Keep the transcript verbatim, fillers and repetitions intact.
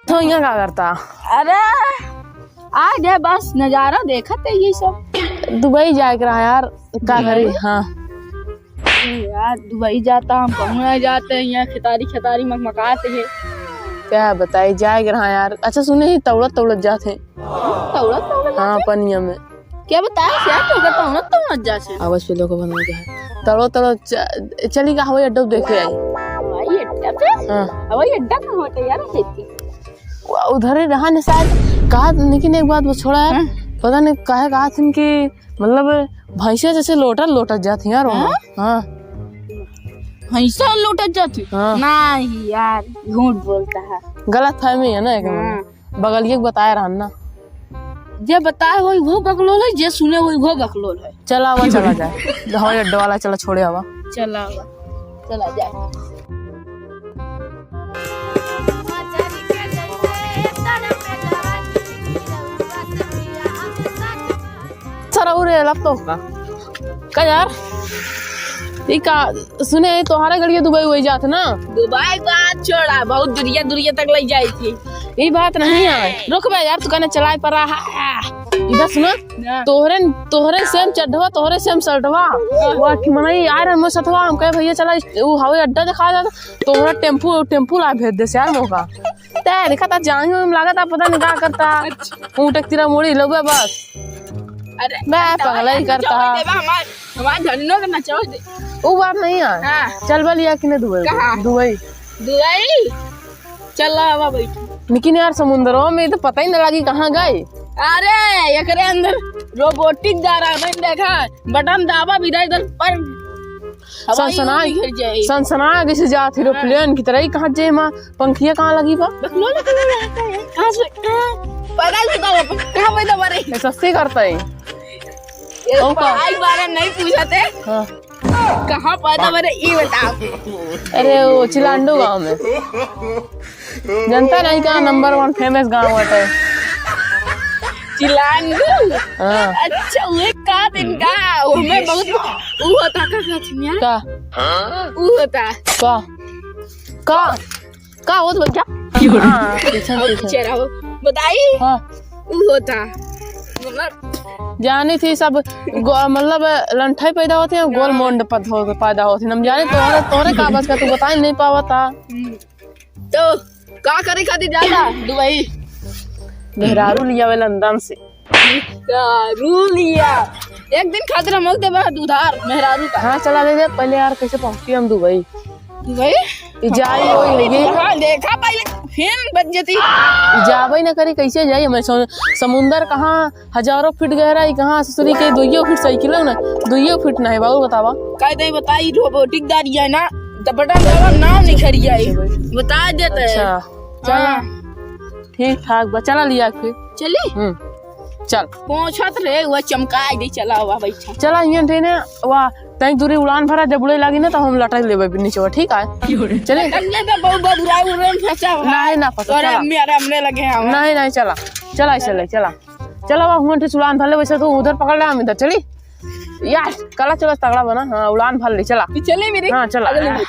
तो यहाँ का करता? अरे, आ गए, बस नजारा देखत है ये सब। दुबई जाए के रहा यार, का करी? हाँ। अरे यार, दुबई जाता, हम कहूँ ना जाते, यहाँ खेतारी खेतारी मकमकात है। क्या बताई, जाए के रहा यार। अच्छा सुने ही, तौड़त तौड़त जात है। तौड़त तौड़त हाँ, जात है? पनिया में। क्या बताया से यार, तो कहता हूँ ना, तौड़त जात है। आवाज पे लोग बना गया है। तौड़त तौड़त च-, चली का हवाई अड्डा देखे आई। हवाई अड्डा पे? हाँ। हवाई अड्डा कहाँ होता है यार, खेती? वो उधर ही रहा ने शायद। कहा, लेकिन एक बात वो छोड़ा यार, हाँ। पता नहीं काहे कहा थी कि मतलब, भैंसिया जैसे लोटत, लोटत जात ही यार, वहाँ। हाँ? हाँ। भैंसा लोटत जात ही? हाँ। नहीं यार, झूठ बोलता है। गलत फहमी है ना एक हाँ। बगलिए के बताए रहन ना। जे बताए वही वो बकलोल है, जे सुने वही वो बकलोल है। चला, वो चला जाए। हवाई अड्डे वाला चला, छोड़े आवा। चला आवा। चला जाए। सर, और ये लैपटॉप का? का यार? ई का सुने, तोहरे गड़िया दुबई वही जात ना? दुबई के बात छोड़ा, बहुत दुरिया दुरिया तक ले जाई थी। ई बात नहीं है। रुक बे यार, तू कहने चलाए पर रहा। इधर सुना, ना। तोहरे, तोहरे सेम चड्ढवा, तोहरे सेम शर्टवा। हाँ। वो कि मनई आए रहे मोर सथवा, हम कहे, "भैया चला, वो हवाई अड्डा दिखा दे।" तोहरा टेम्पू, टेम्पू ला भेज दे यार मौका। ते देखा था, जान में लागत था, पता नहीं का करता। अच्छा। ऊँट के तीरा मुड़ी लोबे बस। अरे, बे, पगला ही करता। हमार, हमार धन्नो के नचाओ दे। वो बात नहीं है। हाँ। चल बा लिया कि नहीं दुबई? कहाँ? दुबई। दुबई? चल आवा बैठ। लेकिन यार, समुंदरों में तो पता ही ना लगी कहाँ गए। अरे, एकरे अंदर रोबोटिक जा रहा है, मैंने देखा, बटन दाबा, इधर इधर पर हवाई सनसना, उड़ी गिर जाए। सनसना जैसे जात ही हाँ। एरोप्लेन की तरह ही। कहाँ जे माँ पंखिया कहाँ लगी बा? बकलोल, बकलोल आता है। कहाँ से, कहाँ? पैदा ही पैदा हुआ, कहाँ पैदा हुआ रे? ये सस्ती करता है। ये और का? भाई बारे नहीं पूछते। हाँ। कहाँ पैदा बरे, ई बताओ। अरे, वो चिलांडू गाँव में। जनता नहीं का नंबर वन फेमस गाँव बाटे। चिलांडू? हाँ। अच्छा, उहे का दिन का? उहमें बहुत, उ होता का, का चिनिया? का? उ होता। का? का? का होत भैया? हाँ, पीछे, वो पीछे। पीछे रहो। बताई? हाँ। उ होता। मतलब जानी थी सब गो-, मतलब लंठई पैदा होते हैं, गोल हाँ। मोंड पद हो, पैदा होते हैं। हम जाने तोहरे, तोहरे का बस का तू बताई नहीं पावता। हम्म। तो का करे खातिर जाता दुबई? मेहरारू लिया वे लंदन से। मेहरारू लिया। एक दिन खातिर हम देबा उधार मेहरारू का। हाँ, चला दे दे। पहले यार, कैसे पहुँची हम दुबई? दुबई? ई जाई, ओई, ये। हाँ, देखा पहले, फिर बच जती। ई जाबे न करी, कैसे जाई? हमें सम-, समुंदर कहाँ हजारों फीट गहरा, ई कहाँ ससुरी के दुइयो फीट सही किलो ना, दुइयो फीट ना है बाबू, बतावा। कह दे, बताई, रोबोटिक गाड़ी है ना, तो बटन दबावा, नाव निखर जाए। बता देते हैं। अच्छा, चला। हाँ। ठीक ठाक बा, चला लिया फिर। चली? हम्म, चल। पहुँचत रहे, वह चमकाए दे, चला हुआ बैठा। चला, हियाँ ट्रेन है, वाह, तई दूरी उड़ान भरा, जब उड़े लागी ना, तो हम लटक लेबे नीचे, ठीक है? चले? लटक लेबे, बहुत, बहुत उड़ान, उड़ान फंसा हुआ है। नहीं, ना फंसा, तोरे चला। अम्मी, अरे, हमने लगे हैं, हम। नहीं, नहीं, चला। चला, चला, चला। चला, वहाँ हुआँ ठे उड़ान भर ले, वैसे तू उधर पकड़ ले, हम इधर चली। यार, कला चला, तगड़ा बना, हाँ, उड़ान भर ले, चला। चले मेरे? हाँ, चला। अगले मेरे।